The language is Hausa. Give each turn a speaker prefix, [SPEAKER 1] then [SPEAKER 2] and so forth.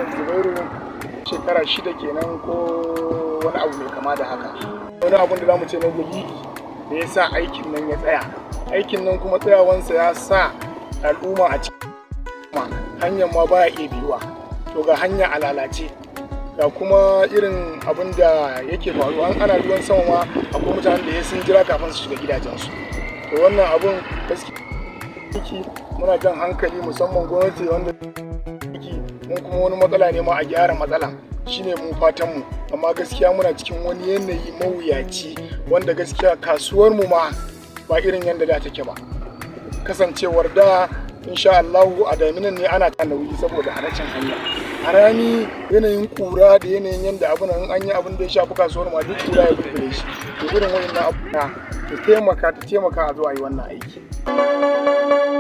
[SPEAKER 1] Muhammad Zubairu, shekara 6 kenan ko wani abu mai kama da haka. Wani abun da zamu ce na dalili da ya sa aikin nan ya tsaya. Aikin nan kuma tsayawansa ya sa al'umma a cikin hanyar ma baya iya biyuwa. To ga hanya a lalace, ga kuma irin abin da yake faruwa an ana ruwan sama ma akwai mutanen da ya sun jira kafin su shiga gidajensu. To wannan abun gaskiya muna jan hankali musamman gwamnati wanda mun kuma wani matsala ne ma a gyara matsala shine mu fatan mu, amma gaskiya muna cikin wani yanayi mawuyaci wanda gaskiya kasuwar mu ma ba irin yadda da take ba. Kasancewar da insha Allahu a daminan ne ana ta nauyi saboda rashin hanya. A rani yanayin kura da yanayin yadda abun an yi abin da ya shafi kasuwar ma duk kura ya bulbule shi. To irin wannan abu ta taimaka a zo a yi wannan aiki.